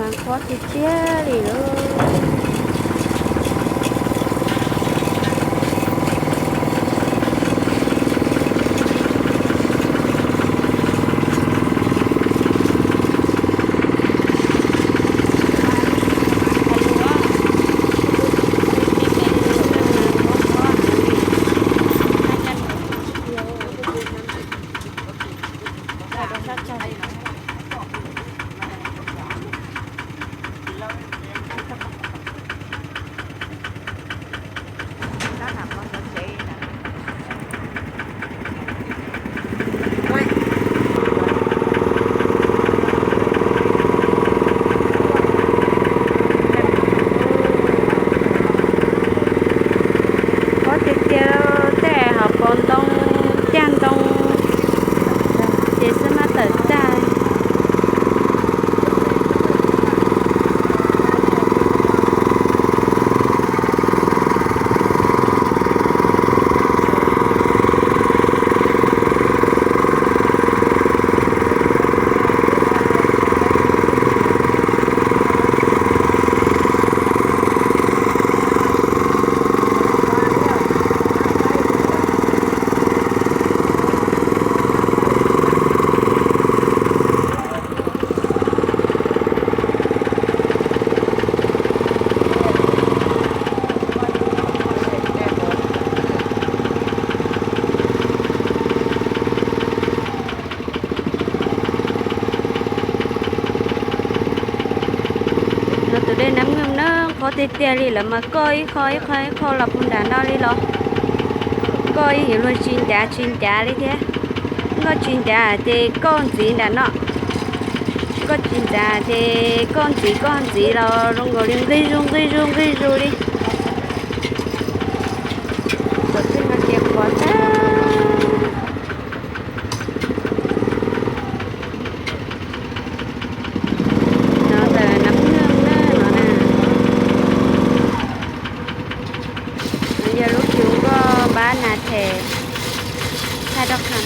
Qhuav tiag tiag li lawm. Qhuav tiag tiag, tej hauv paus ntoo, cag ntoo ces xwb maj tawm tag. No tus dej Nab Nkeeg na, qhuav tiag tiag li, lawv mas koj ib qho ib qho ib qho los puag nram no li los, koj ib yam luag tsis ncav tsis ncav li thiab. Nkoj tsis ncav ces koj ntxiv nram no, nkoj tsis ncav ces koj ntxiv koj ntxiv los zoo nkaus li nqig zus nqig zus nqig zus li. Thaum twg no ces qhuav tag. No ntawm Nab Nkeeg na no na. No yog lub cw nkoj npab nas them thaj roj kham.